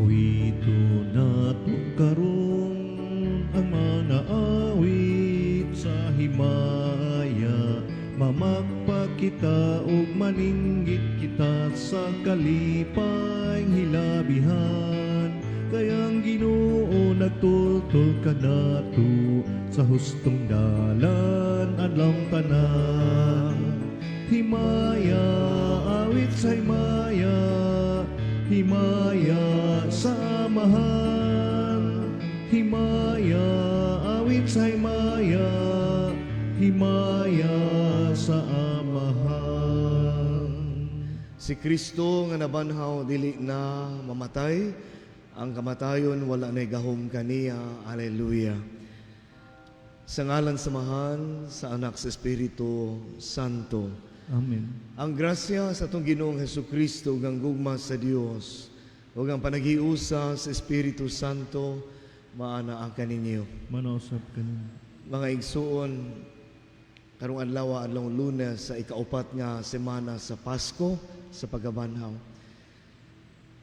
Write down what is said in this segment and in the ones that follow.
Awiton nato karon ang mga awit sa himaya. Mamakpak kita ug maninggit kita sa kalipay hilabihan. Kay ang Ginoo nagtultol kanato sa hustong dalan adlawng tanan. Himaya, awit sa himaya, himaya sa Amahan. Himaya, awit sa himaya, himaya sa Amahan. Si Kristo nga nabanhaw dili na mamatay, ang kamatayon wala na'y gahom kaniya. Hallelujah. Sa ngalan sa Amahan, sa Anak, sa Espiritu Santo. Amen. Ang grasya sa atong Ginoong Hesus Kristo ug ang gugma sa Dios ug ang panaghiusa sa Espiritu Santo maana ang kaninyo. Manausap kaninyo. Mga igsuon, karong adlaw, adlaw Lunes sa ikaupat nga semana sa Pasko sa pagkabanhaw.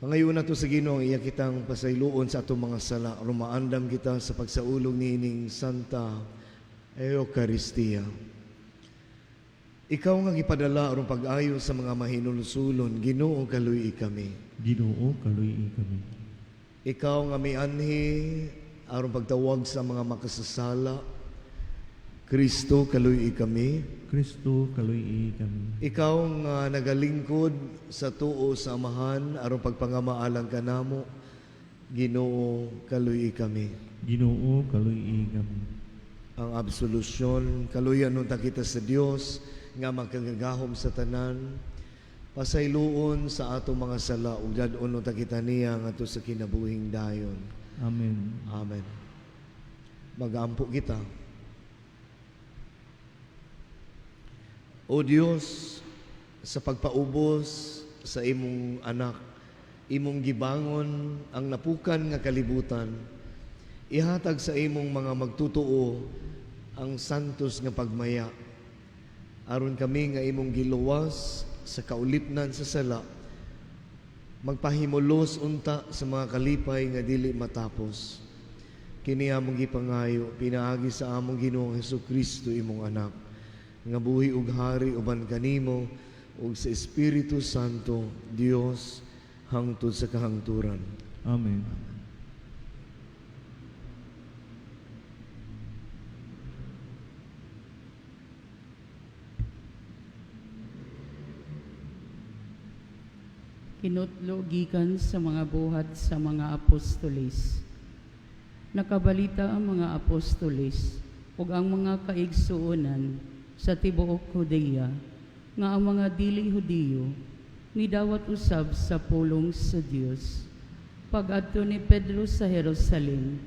Pangayo nato sa Ginoo ang iya kitang pasayloon sa atong mga sala. Rumaandam kita sa pagsaulog niining Santa Eucharistia. Ikaw nga gipadala aron pag-ayo sa mga mahinulsulon, Ginoo, kaluy-i kami. Ginoo, kaluy-i kami. Ikaw nga mianhi aron pagtawag sa mga makasasala, Kristo, kaluy-i kami. Kristo, kaluy-i kami. Ikaw nga nagalingkod sa tuo sa Amahan aron pagpangamaalang kanamo, Ginoo, kaluy-i kami. Ginoo, kaluy-i kami. Ang absolusyon, kaluyan unta kita sa Dios nga makagagahom sa tanan. Pasayloon sa atong mga sala ug dad-on unta kita niya ngadto sa kinabuhing dayon. Amen. Amen. Magampo kita. O Dios, sa pagpaubos sa imong anak, imong gibangon ang napukan nga kalibutan, ihatag sa imong mga magtutuo ang santos nga pagmaya. Aron kami nga imong giluwas sa kaulipnan sa sala, magpahimulos unta sa mga kalipay nga dili matapos. Kini among gipangayo pinaagi sa among Ginoong Hesukristo, imong anak, nga buhi ug hari uban kanimo ug sa Espiritu Santo, Dios, hangtod sa kahangturan. Amen. Kinutlo gikan sa mga buhat sa mga apostoles. Nakabalita ang mga apostoles ug ang mga kaigsuonan sa tibuok Judea nga ang mga dili Hudiyo nidawat usab sa pulong sa Dios. Pag-adto ni Pedro sa Jerusalem,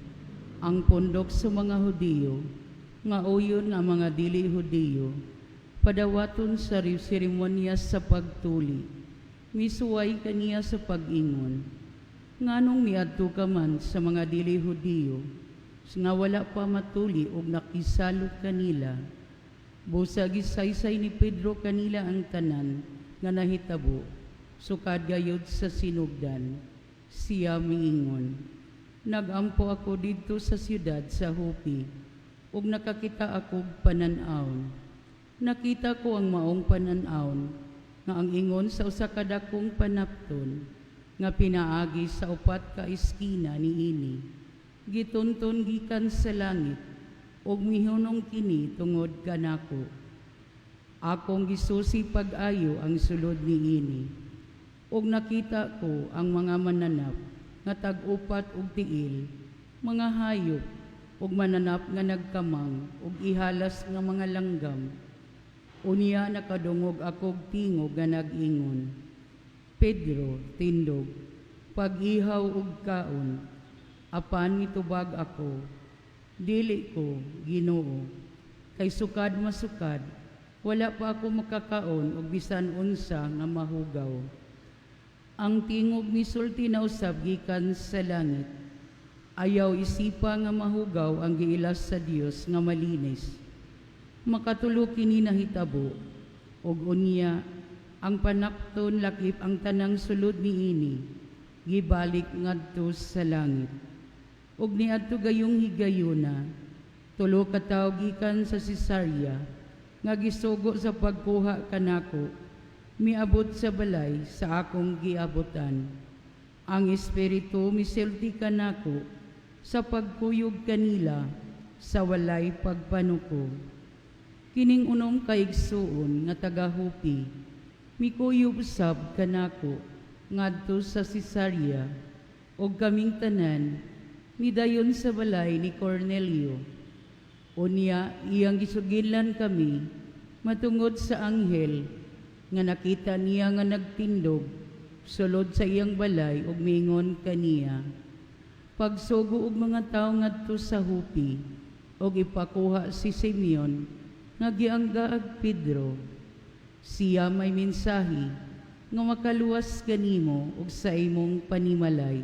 ang pundok sa mga Hudiyo nga uyon nga mga dili Hudiyo padawaton sa seremonya sa pagtuli, misuway kaniya sa pag-ingon, "Nganong miadto ka man sa mga dili Hudiyo nga wala pa matuli og nakisalo kanila?" Busa gisaysay ni Pedro kanila ang tanan nga nahitabo sukad gayud sa sinugdan. Siya miingon, "Nagampo ako didto sa siyudad sa Jope ug nakakita ako og panan-awon. Nakita ko ang maong panan-awon nga ang ingon sa usa ka dakong panapton nga pinaagi sa upat ka eskina niini. Gitunton gikan sa langit ug mihunong kini tungod kanako. Akong gisusi pag-ayo ang sulod niini ug nakita ko ang mga mananap nga tag-upat og tiil, mga hayop ug mananap nga nagkamang ug ihalas nga mga langgam. Unya nakadungog akog tingog nga nag-ingon, 'Pedro, tindog, pag-ihaw og kaon.' Apan mitubag ako, 'Dili ko, Ginoo, kay sukad masukad wala pa ako makakaon og bisan unsa nga mahugaw.' Ang tingog misulti na usab gikan sa langit, 'Ayaw isipa nga mahugaw ang giilas sa Dios nga malinis.' Makatulo kini nahitabo, ug unya ang panapton lakip ang tanang sulod niini gibalik ngadto sa langit. Ug niadto gayong higayuna, tulo ka tawo gikan sa Cesarea nga gisugo sa pagkuha kanako, miabot sa balay sa akong giabotan. Ang Espiritu misulti kanako sa pagkuyog kanila sa walay pagpanuko. Kining unom ka igsuon nga taga-Jope mikuyog usab kanako ngadto sa Cesarea, ug kaming tanan midayon sa balay ni Cornelio. Unya iyang gisugilan kami matungod sa anghel nga nakita niya nga nagtindog sulod sa iyang balay ug miingon kaniya, "Pagsugo og mga tawo ngadto sa Jope ug ipakuha si Simeon nga gianggaag Pedro. Siya may mensahe nga makaluwas kanimo ug sa imong panimalay."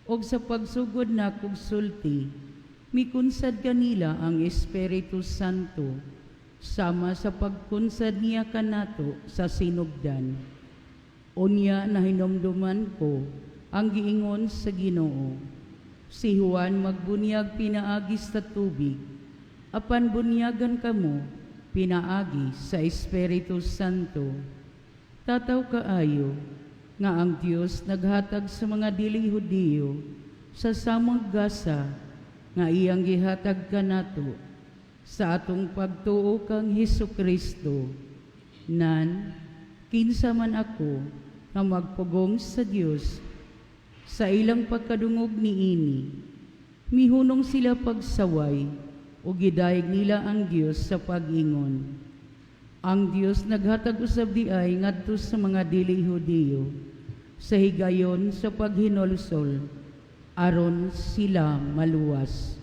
Og sa pagsugod nakog sulti, mikunsad kanila ang Espiritu Santo sama sa pagkunsad niya kanato sa sinugdan. Unya nahinomduman ko ang giingon sa Ginoo, "Si Juan magbunyag pinaagi sa tubig, apan bunyagan kamo pinaagi sa Espiritu Santo." Tataw kaayo nga ang Dios naghatag sa mga dili Hudiyo sa samang gasa nga iyang gihatag kanato sa atong pagtuo kang Hesus Kristo. Nan, kinsa man ako nga magpugong sa Dios? Sa ilang pagkadungog niini, mihunong sila pagsaway ug gidayeg nila ang Dios sa pag-ingon, "Ang Dios naghatag usab diay ngadto sa mga dili Hudiyo sa higayon sa paghinulsol aron sila maluwas."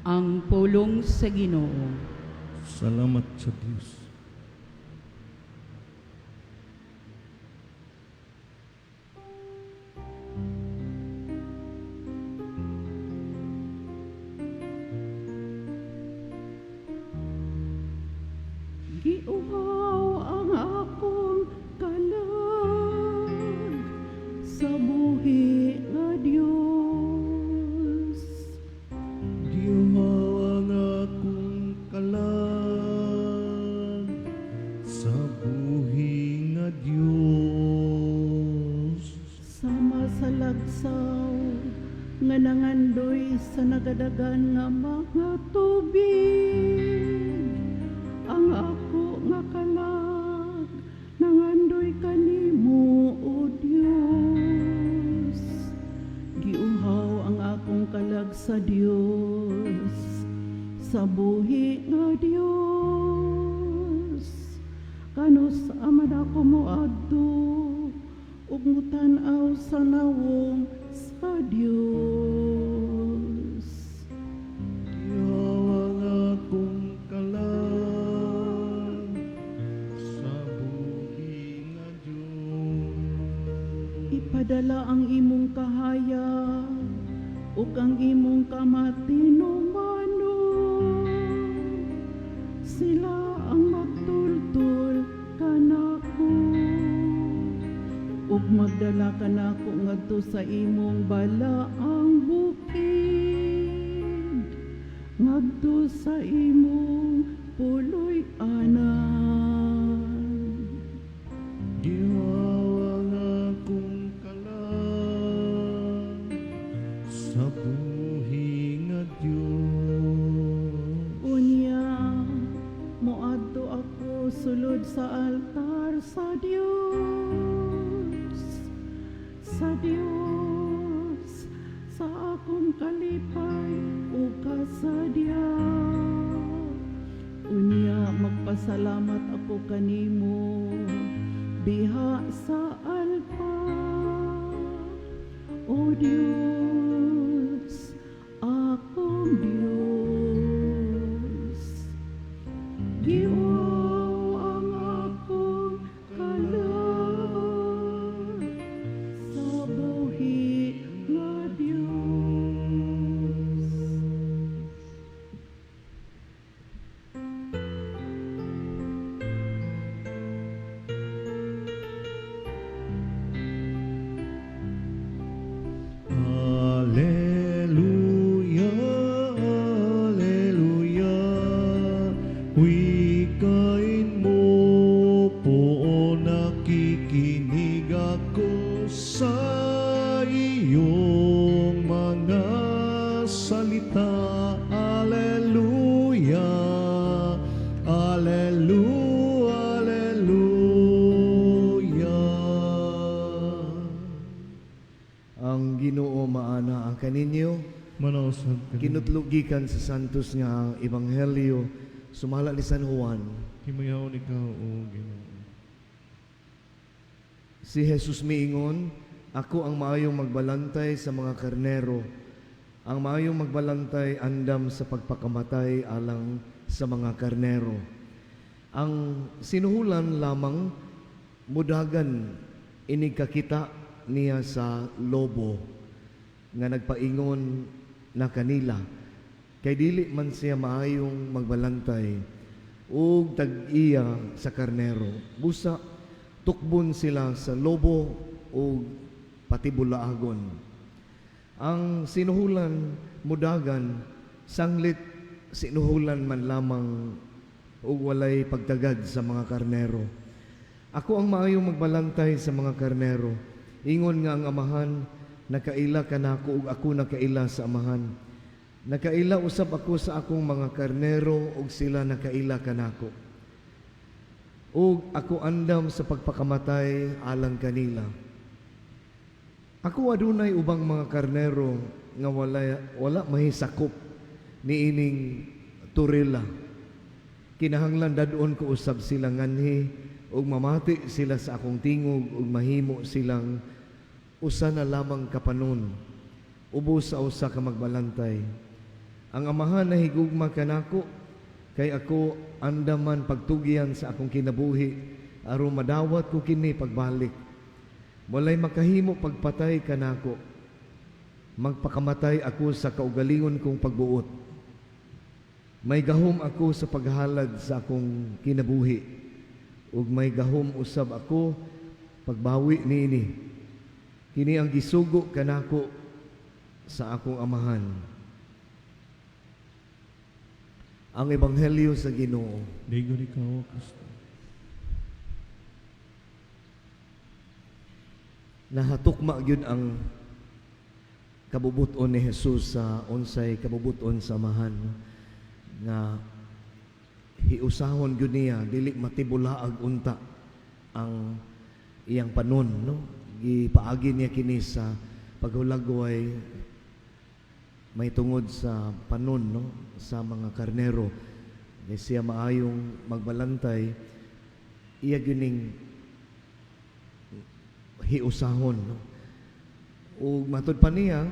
Ang pulong sa Ginoo. Salamat sa Dios. Giuhaw ang akong kalag sa buhi nga Dios. Giuhaw ang akong kalag sa buhi nga Dios. Sama sa lagsaw nga nangandoy sa nagadagan nga mga tubig, ang ako nga kalag nangandoy kanimo, O Dios. Giuhaw ang akong kalag sa Dios, sa buhi nga Dios. Kanus-a man ako moadto ug mutan-aw sa nawong sa Dios? Giuhaw ang akong kalag sa buhi nga Dios. Ipadala ang imong kahayag ug ang imong kamatinumanon. Sila ang magtultol kanako ug magdala kanako ngadto sa imong balaang bukid, ngadto sa imong puloy-anan. Giuhaw ang akong kalag sa buhi nga Dios. Unya, moadto ako sulod sa altar sa Dios, sa Dios, sa akong kalipay ug kasadya. Unya, magpasalamat ako kanimo diha sa altar. O Dios, akong Dios. Giuhaw ang akong kalag sa buhi nga Dios. langita. Alleluia, Alleluia, Alleluia. Ang Ginoo maana ang kaninyo. Manausab ka. Kinutlo gikan sa Santos nga Ebanghelyo sumala ni San Juan. Himayaon ikaw, O Ginoo. Si Jesus miingon, "Ako ang maayong magbalantay sa mga karnero. Ang maayong magbalantay andam sa pagpakamatay alang sa mga karnero. Ang sinuhulan lamang mudagan inig kakita niya sa lobo nga nagpaingon na kanila, kay dili man siya maayong magbalantay ug tag-iya sa karnero. Busa tukbon sila sa lobo ug patibulaagon. Ang sinuhulan mudagan sanglit sinuhulan man lamang ug walay pagtagad sa mga karnero. Ako ang maayong magbalantay sa mga karnero. Ingon nga ang Amahan nakaila kanako ug ako nakaila sa Amahan. Nakaila usab ako sa akong mga karnero ug sila nakaila kanako. Ug ako andam sa pagpakamatay alang kanila. Ako adunay ubang mga karnero nga wala mahisakop niining toril. Kinahanglan dad-on ko usab sila nganhi ug mamati sila sa akong tingog ug mahimo silang usa na lamang ka panon ubos sa usa ka magbalantay. Ang Amahan nahigugma kanako kay ako andaman pagtugyan sa akong kinabuhi aron madawat ko kini pagbalik. Walay makahimo pagpatay kanako. Magpakamatay ako sa kaugalingon kong pagbuot. May gahom ako sa paghalad sa akong kinabuhi ug may gahom usab ako pagbawi niini. Kini ang gisugo kanako sa akong Amahan." Ang Ebanghelyo sa Ginoo. Dayon ikaw, O Kristo. Nahatukma gyud ang kabubuton ni Jesus sa unsay kabubuton sa Amahan, no? Nga hiusahon gyud niya dili matibulaag unta ang iyang panon, no? Gipaagi niya kini sa paghulagway may tungod sa panon, no, sa mga karnero. Kay siya maayong magbalantay, iya gyud ning hiusahon, no? Ug matud pa niya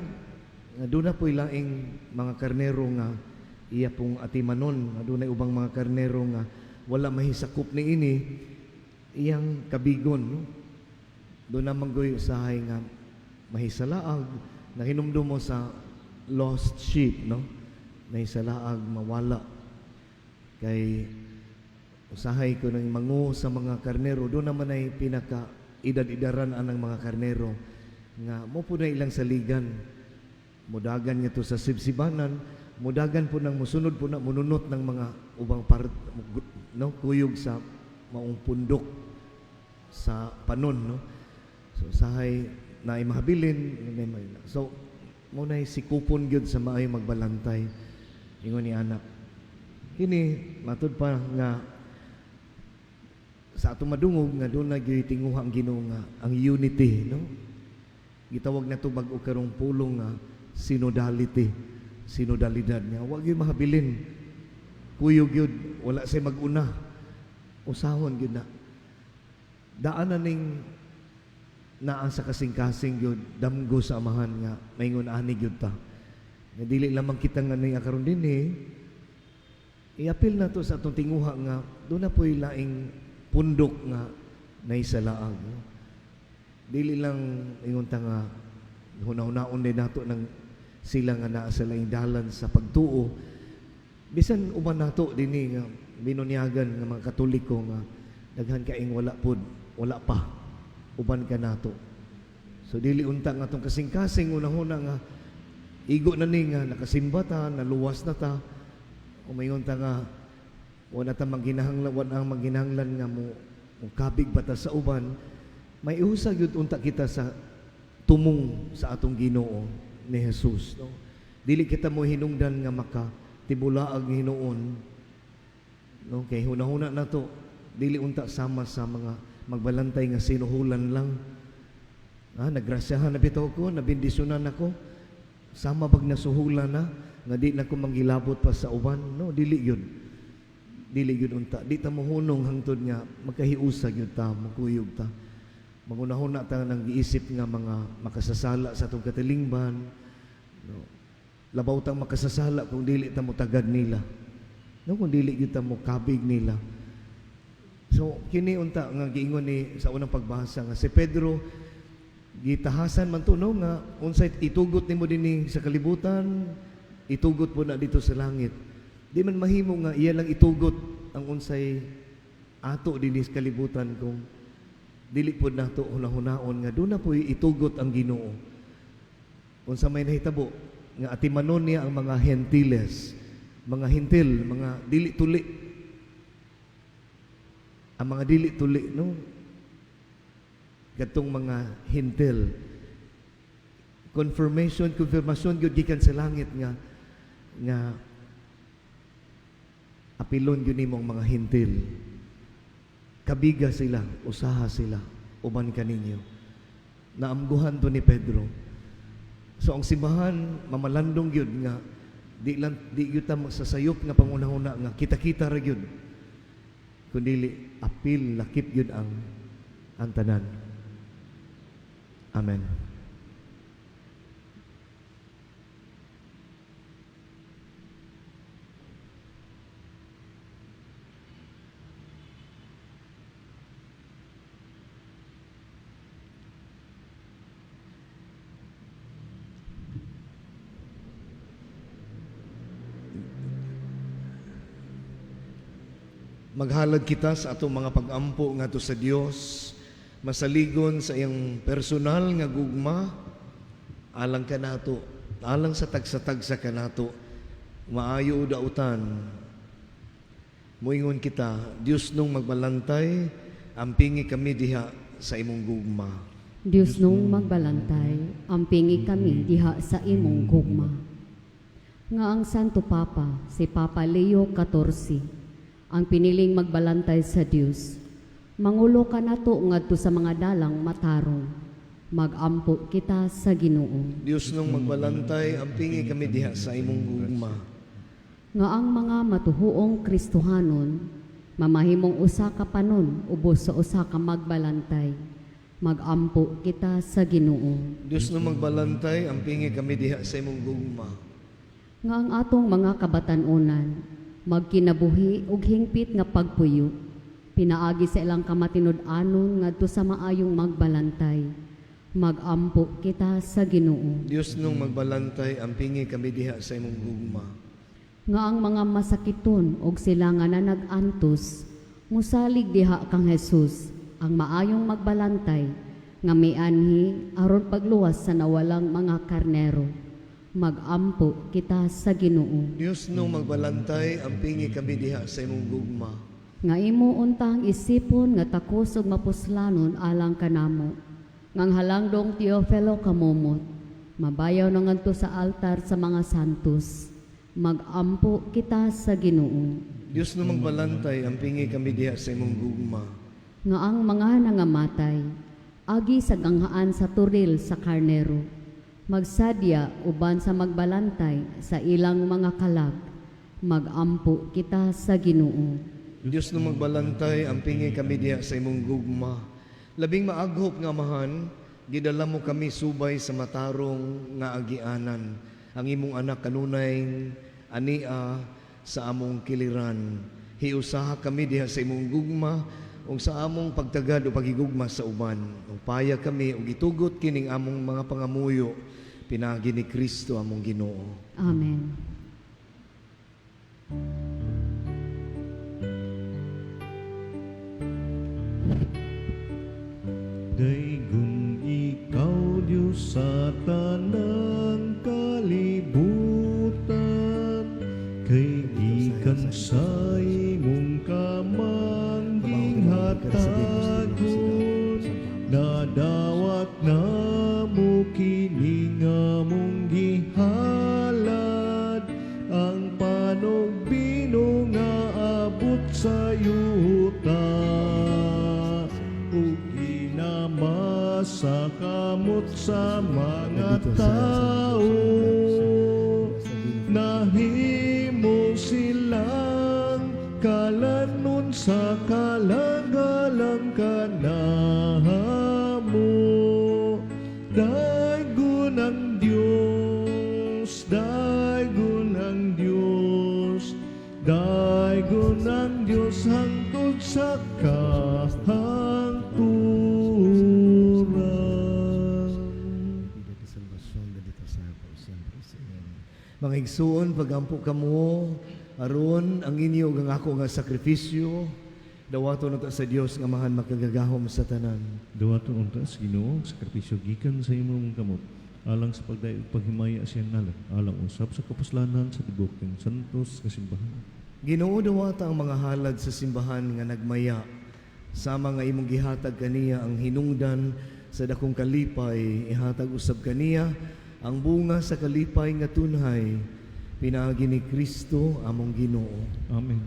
nga doon na po'y laing mga karnero nga iya pong atimanon, nga dunay ubang mga karnero nga wala mahisakop niini, iyang kabigon, no? Doon na manggoy usahay nga mahisalaag, nahinumdum mo sa lost sheep, no? Nahisalaag, mawala. Kay usahay ko nang mangu sa mga karnero, doon naman ay pinaka edad-edaran anang mga karnero nga mo po na ilang saligan. Mudagan nga to sa sibsibanan, mudagan po nang musunod po na mununot ng mga ubang part, no, kuyog sa maong pundok sa panon, no? So usahay na mahabilin. So mo na sikupon gyud sa maayo magbalantay, ingon ni anak. Kini matud pa nga sa atong madungog nga doon na gyud tinguha ang Ginoo nga ang unity, no? Gitawag na to bag-o karong pulong nga synodality, sinodalidad, nga wa gyud mahabilin, kuyog gyud, wala say mag-una, usahon gyud na daan na ning naa sa kasing-kasing gyud damgo sa Amahan nga maingon ani gyud ta, nga dili lamang kita nga ning karon dinhi. I-apil na to sa atong tinguha nga doon na po'y laing pundok nga naisalaag, no? Dili lang ingon ta nga hunahunahon din nato ng sila nga naa sa laing dalan sa pagtuo, bisan uban nato dinhi nga binunyagan nga mga Katoliko nga daghan kaing wala pod, wala pa uban ka nato. So dili unta nga atong kasing-kasing unahuna nga igo na ni nga nakasimba ta, naluwas na ta, umayon ta nga wala ta magginahanglan, wala ang magginahanglan nga mo kabig ba ta sa uban. May usa gyud unta kita sa tumong sa atong Ginoo ni Jesus, no? Dili kita mo hinungdan nga maka tibulaag hinuon. No, kay hunahuna na to, dili unta sama sa mga magbalantay nga sinuhulan lang. Ah, nagrasyahan na bitaw ko, nabendisyonan ako. Sama bag nasuhulan na, nga di na ko manggilabot pa sa uban. No, dili yun. Dili yun unta. Di ta mohunong hangtod nga magkahiusa gyud ta, makuyog ta. Mangunahuna ta nang giisip nga mga makasasala sa atong katilingban. No. Labaw tang makasasala kung dili ta motagad nila. No, kung dili gyud ta mokabig nila. So kini unta nga giingon ni sa unang pagbasa nga si Pedro gitahasan man to, no, nga unsay itugot nimo dinhi sa kalibutan, itugot po na dito sa langit. Di man mahimo nga iya lang itugot ang unsay ato dinhi sa kalibutan kung dili pod nato hunahunaon nga doon na po itugot ang Ginoo. Unsa may nahitabo nga atimanon niya ang mga gentiles, mga hentil, mga dili tuli. Ang mga dili tuli, no, katong mga hentil. Confirmation, confirmation gyud gikan sa langit nga nga apilon gyud nimo ang mga hentil. Kabiga sila, usaha sila, uban kaninyo. Naamguhan to ni Pedro. So ang simbahan mamalandong gyud nga di lang di gyud ta sasayop nga pangunahuna nga kita-kita ra gyud. Kundi apil lakip gyud ang tanan. Amen. Maghalad kita sa atong mga pag-ampo ngadto sa Dios, masaligon sa iyang personal nga gugma, alang kanato, alang sa tagsa-tagsa kanato, maayo dautan. Moingon kita, Dios nung magbalantay, ampingi kami diha sa imong gugma. Dios nung magbalantay, ampingi kami diha sa imong gugma. Nga ang Santo Papa, si Papa Leo XIV, ang piniling magbalantay sa Dios. Mangulo kanato ngadto sa mga dalang matarong. Magampo kita sa Ginoo. Dios nung magbalantay, ampingi kami diha sa imong gugma. Nga ang mga matuhuong Kristohanon, mamahimong usa ka panon ubos sa usa ka magbalantay. Magampo kita sa Ginoo. Dios nung magbalantay, ampingi kami diha sa imong gugma. Nga ang atong mga kabatan-onan magkinabuhi og hingpit nga pagpuyo pinaagi sa ilang kamatinud-anon ngadto sa maayong magbalantay. Magampo kita sa Ginoo. Dios nung magbalantay, ampingi kami diha sa imong gugma. Nga ang mga masakiton og sila nga nanag-antos musalig diha kang Jesus ang maayong magbalantay nga mianhi aron pagluwas sa nawalang mga karnero. Magampo kita sa Ginoo. Dios nung magbalantay, ampingi kami diha sa imong gugma. Nga imo untang isipon nga takos ug mapuslanon alang kanamo. Ngang halangdong Teofilo kamomot, mabayaw na ngadto sa altar sa mga santos. Magampo kita sa Ginoo. Dios nung magbalantay, ampingi kami diha sa imong gugma. Nga ang mga nangamatay, agi sa ganghaan sa turil sa karnero, magsadya uban sa magbalantay sa ilang mga kalag. Magampo kita sa Ginoo. Dios nung magbalantay, ampingi kami diha sa imong gugma. Labing maaghop nga amahan, gidala mo kami subay sa matarong nga agianan. Ang imong anak kanunay ania sa among kiliran. Hiusaha kami diha sa imong gugma ug sa among pagtagad o pagigugma sa uban. Upaya kami ug itugot kining among mga pangamuyo pinaagi ni Kristo among Ginoo. Amen. Daygon ikaw, Diyos, sa tanang kalibutan, kay gikan sa imong kamang hatagon, nadawat namo kini nga mong gihalad. sa mga tao, nahimo silang kalanon sa kalanggalang kanamo. Daygon ang Diyos, daygon ang Diyos, daygon ang Diyos hangtod sa kahangturan. Mga igsuon, pagampo kamo, aron ang inyo ug ang ako nga sakripisyo, dawaton unta sa Dios nga Amahan makagagahom sa tanan. Dawaton unta sa Ginoo ang sakripisyo gikan sa imong kamot alang sa pagdayo ug paghimaya sa iyang ngalan, alang usab sa kapuslanan sa tibuok kang santos nga simbahan. Ginoo, dawata ang mga halad sa simbahan nga nagmaya sama nga imong gihatag kaniya ang hinungdan sa dakong kalipay, ihatag usab kaniya ang bunga sa kalipay nga tunhay pinaagi ni Kristo among Ginoo. Amen.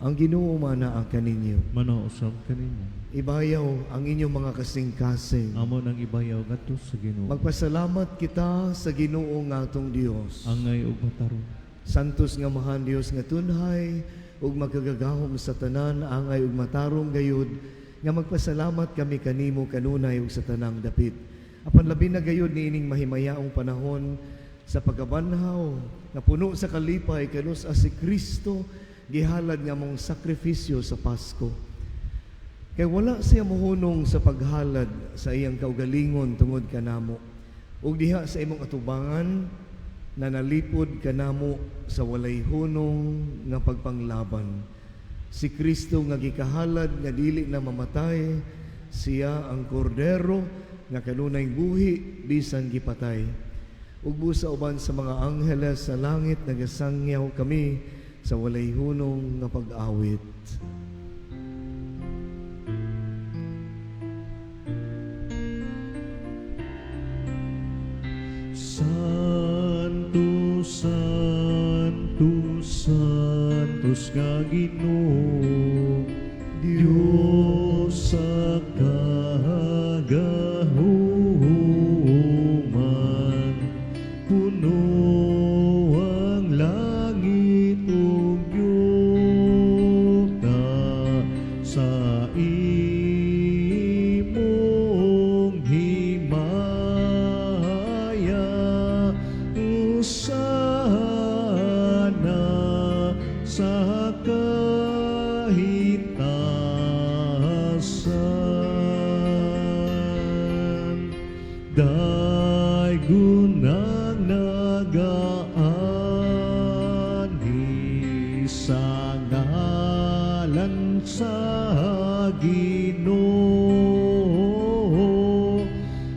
Ang Ginoo manaa kaninyo. Manausab kanimo. Ibayaw ang inyong mga kasing-kasing. Amo nang ibayaw ngadto sa Ginoo. Magpasalamat kita sa Ginoo nga atong Dios. Angay ug matarong. Santos nga Amahan Dios nga tunhay ug makagagahom sa tanan, angay ug matarong gayud nga magpasalamat kami kanimo kanunay ug sa tanang dapit. Apan labi na gayud niining mahimayaong panahon sa pagkabanhaw nga puno sa kalipay kanus si Kristo gihalad nga mong sakripisyo sa Pasko. Kay wala siya mohunong sa paghalad sa iyang kaugalingon tungod kanamo. Ug diha sa imong atubangan na nalipod kanamo sa walay hunong nga pagpanglaban. Si Kristo nga gikahalad nga dili na mamatay, siya ang kordero nga kanunay buhi bisan gipatay. Ug busa uban sa mga angheles sa langit nagasangyaw kami sa walay hunong nga pag-awit. Santo, Santo, Santos nga Ginoo, Diyos sa kagahuman, puno ang langit ug yuta sa imong himaya. Usana sa kahitasan. Daygon ang nagaanhi sa ngalan sa Ginoo.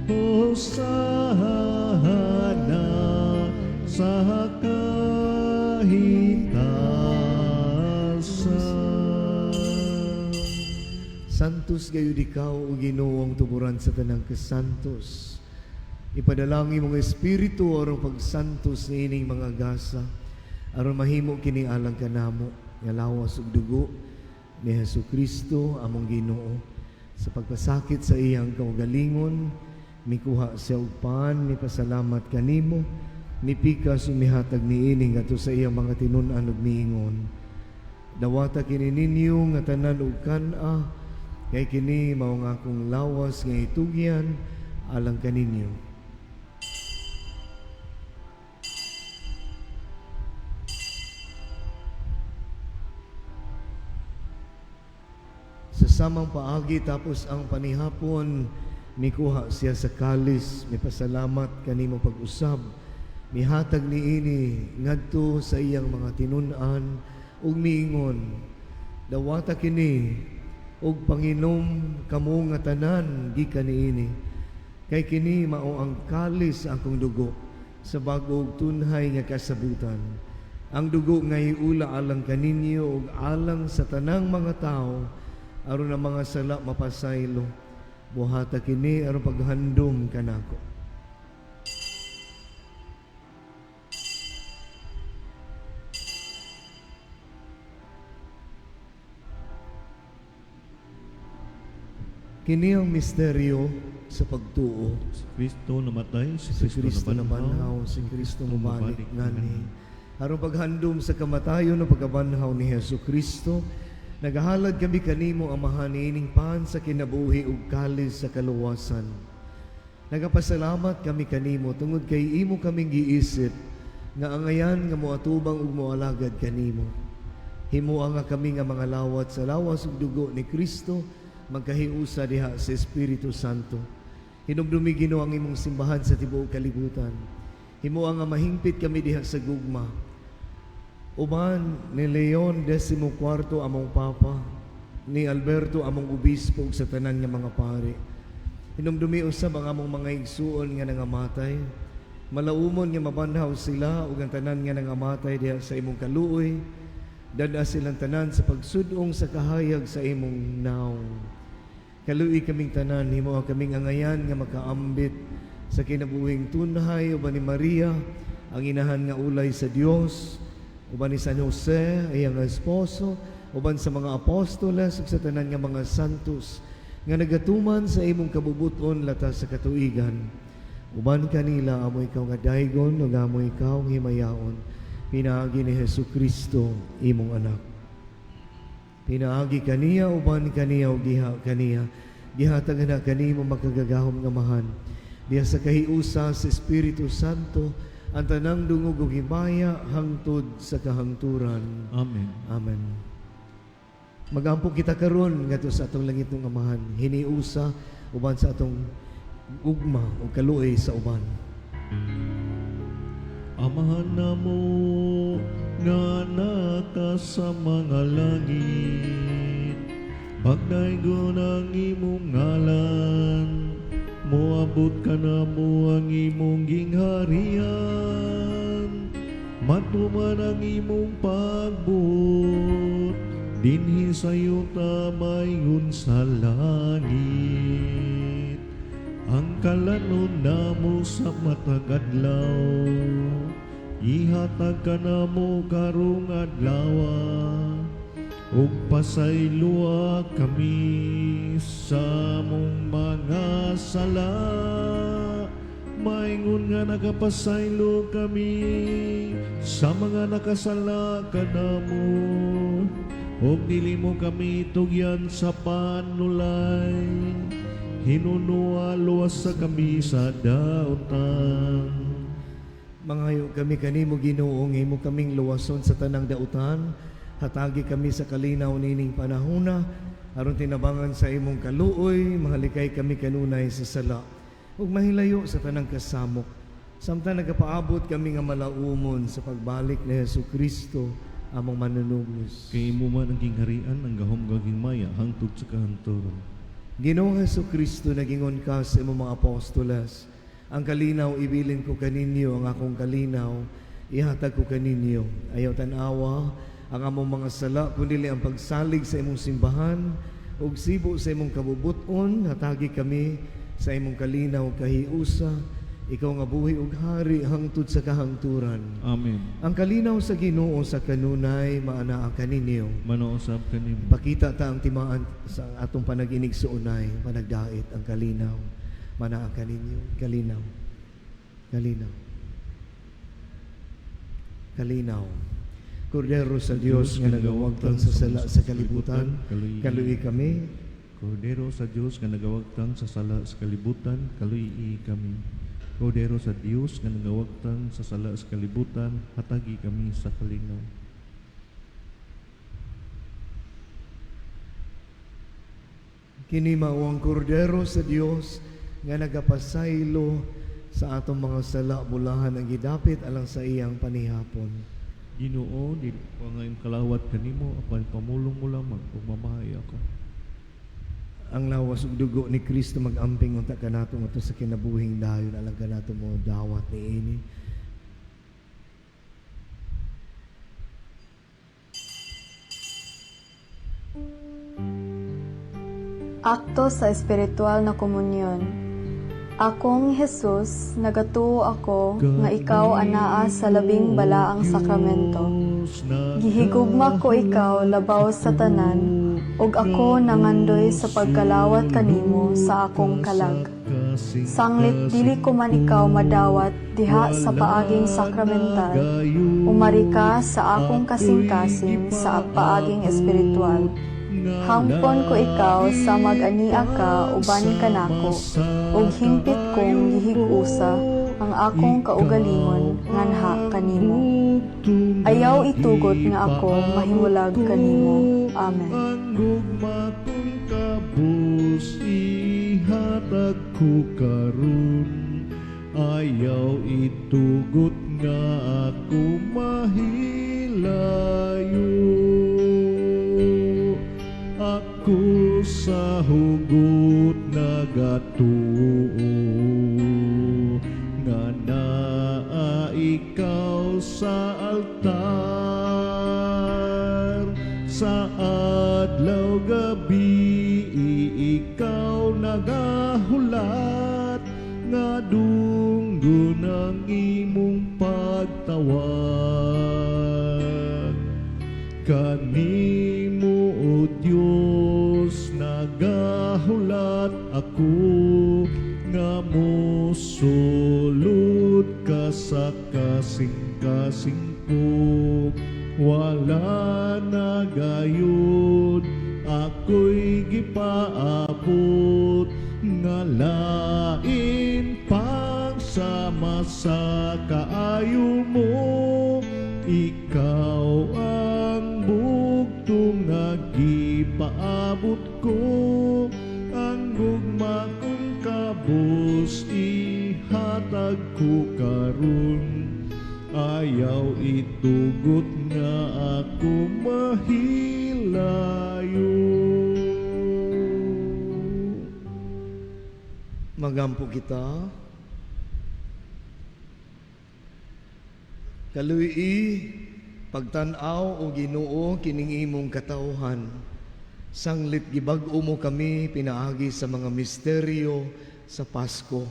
Hosana sa kahitasan. Santos gayud ikaw o Ginoo ang tuburan sa tanang kasantos. Ipadalangin mong espiritu aron pagsantos niining mga gasa, aron mahimo kini alang kanamo nga lawas ug dugo ni Hesus Kristo among Ginoo. Sa pagpasakit sa iyang kaugalingon, mikuha siya og pan, mipasalamat kanimo, mipikas ug mihatag niini ngadto sa iyang mga tinun-an ug miingon: "Dawata kini ninyo nga tanan ug kan-a, kay kini mao ang akong lawas nga itugyan alang kaninyo." Sa samang paagi tapos ang panihapon, mikuha siya sa kalis, mipasalamat kanimo pag-usab, mihatag niini ngadto sa iyang mga tinun-an ug miingon, "Dawata kini ug panginom kamo nga tanan gikan niini, kay kini mao ang kalis sa akong dugo sa bag-o ug tunhay nga kasabutan. Ang dugo nga iula alang kaninyo ug alang sa tanang mga tawo aron ang mga sala mapasaylo. Buhata kini aron paghandom kanako." Kini ang misteryo sa pagtuo. Si Kristo namatay, si Si Kristo Kristo nabanhaw, nabanhaw, si Kristo mubalik ngani. Aron paghandom sa kamatayon o pagkabanhaw ni Hesus Kristo, nagahalad kami kanimo Amahan niining pan sa kinabuhi ug kalis sa kaluwasan. Nagapasalamat kami kanimo tungod kay imo kaming giisip nga angayan nga moatubang ug moalagad kanimo. Himoa nga kami nga mga lawat sa lawas ug dugo ni Kristo magkahiusa diha sa Espiritu Santo. Hinumdumi Ginoo ang imong simbahan sa tibuok kalibutan. Himoa nga mahingpit kami diha sa gugma. Uban ni Leon XIV among Papa, ni Alberto among obispo ug sa tanan nga mga pari. Hinumdumi usab ang among mga igsuon nga nangamatay. Malaumon nga mabanhaw sila ug ang tanan nga nangamatay diha sa imong kaluoy. Dad-a silang tanan sa pagsudong sa kahayag sa imong naong. Kaluoy kaming tanan, himoa kaming angayan nga makaambit sa kinabuhing tunhay uban ni Maria, ang inahan nga ulay sa Dios, uban ni San Jose, iyang esposo, uban sa mga apostoles ug sa tanan nga mga santos nga nagatuman sa imong kabubuton latas sa katuigan. Uban kanila amo ikaw nga daygon ug amo ikaw nga himayaon pinaagi ni Hesus Kristo imong anak. Pinaagi kaniya uban kaniya ug giha kaniya. Gihatag na kanimo makagagahom nga amahan. Diha sa kahiusa sa Espiritu Santo ang tanang dungog ug himaya hangtod sa kahangturan. Amen. Amen. Magampo kita karon ngadto sa atong langitnong Amahan, hiniusa uban sa atong ugma ug kaluoy sa uban. Amahan namo nga naka sa mga langit, pagdaygon ang imong ngalan, moabot ka namo ang imong gingharian, matuman ang imong pagbuot, dinhi sa yuta mayon sa langit. Ang kalanon namo sa matag adlaw, ihatag ka namo karong adlaw, ug pasayloa kami sa among mga sala. Maingon nga nakapasaylo kami sa mga nakasala kanamo. Ug dili mo kami tugyan sa panulay. Hinunua luwas sa kami sa dautan. Mangayo kami kanimo Ginoo nga imo kaming luwason sa tanang dautan, hatagi kami sa kalinaw nining panahona, aron tinabangan sa imong kaluoy, mahalikay kami kanunay sa sala ug mahilayo sa tanang kasamok. Samtang nagapaabot kami nga malaumon sa pagbalik ni Hesus Kristo among manunubos. Kay imo man ang gingharian, ang gahom gaging maya, hangtod sa kahanturan. Ginoong Hesus Kristo, nagingon ka sa imong mga apostoles, ang kalinaw ibilin ko kaninyo, ang akong kalinaw ihatag ko kaninyo. Ayaw tan-awa ang among mga sala, kundi ang pagsalig sa imong simbahan, ug sibo sa imong kabubuton, hatagi kami sa imong kalinaw kahiusa, ikaw nga buhi ug hari hangtod sa kahangturan. Amen. Ang kalinaw sa Ginoo sa kanunay maanaa kaninyo. Manausap kanimo. Pakita ta ang timaan sa atong panag-inig suunay, panagdait ang kalinaw. Manaa kaninyo, kalinaw. Kalinaw. Kalinaw. Kordero sa Dios nga nagawagtang sa sala sa kalibutan, kaluoy kami. Kordero sa Dios nga nagawagtang sa sala sa kalibutan, kaluyi kami. Kordero sa Dios nga nagawagtang sa sala sa kalibutan, hatagi kami sa kalinaw. Kini mao ang kordero sa Dios nga nagapasaylo sa atong mga sala bulahan ang gidapit alang sa iyang panihapon. Ginoo, dili ko nga imong kalawat kanimo apan pamulong mo lamang ug mamahay ako. Ang lawas ug dugo ni Kristo magamping unta kanato ngadto sa kinabuhing dayon alang kanato mo dawat niini. Akto sa espiritual na komunyon. Akong Jesus, nagatuo ako nga ikaw anaa sa labing balaang sakramento. Gihigugma ko ikaw labaw sa tanan, ug ako nangandoy sa pagkalawat kanimo sa akong kalag. Sanglit dili ko man ikaw madawat diha sa paaging sakramental, umari ka sa akong kasing-kasing sa paaging espiritual. Hangpon ko ikaw sa mag-ania ka uban kanako, ug hingpit kong gihig-usa ang akong kaugalingon nganha kanimo. Ayaw itugot nga ako mahimulag kanimo. Amen. Ang gugma kong kabus ihatag ko karon, ayaw itugot nga ako mahilayo. Ako sa hugot nagatuo nga naa ikaw sa altar, sa adlaw gabi ikaw nagahulat nga dunggon ang imong pagtawag. Kanimo, O Dios, nagahulat ako nga mosulod ka sa kasing-kasing ko. Wala na gayud ako'y gipaabot nga lain pang sama sa kaayo mo. Ikaw ang bugtong nga gipaabot ko, ang gugma kong kabus ihatag ko karon, ayaw itugot nga ako mahilayo. Magampo kita. Kaluyi, pagtan-aw o Ginoo kining imong katawhan. Sanglit gibag-o mo kami pinaagi sa mga misteryo sa Pasko.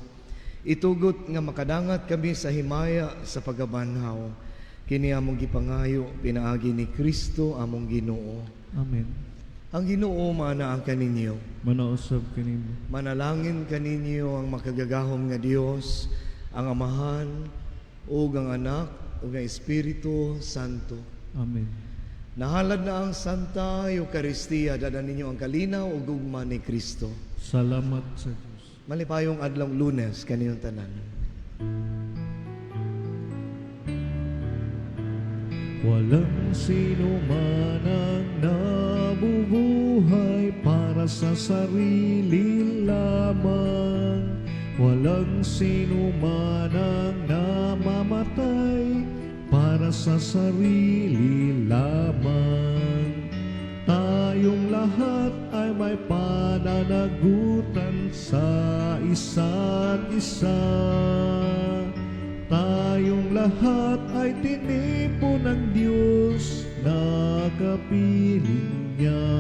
Itugot nga makadangat kami sa himaya sa pagabanhaw. Kini among gipangayo pinaagi ni Kristo among Ginoo. Amen. Ang Ginoo maanaa kaninyo. Manausab kanimo. Manalangin kaninyo ang makagagahom nga Dios, ang Amahan ug ang Anak ug ang Espiritu Santo. Amen. Nahalad na ang Santa Eucharistia, dada ninyo ang kalinaw ug gugma ni Kristo. Salamat sa Dios. Malipayong adlong Lunes kaniyong tanan. Walang sino man ang nabubuhay para sa sarili lamang. Walang sino man ang namamatay para sa sarili lamang. Tayong lahat ay may pananagutan sa isa't isa. Tayong lahat ay tinipo ng Diyos na kapiling niya,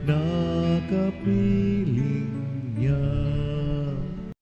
na kapiling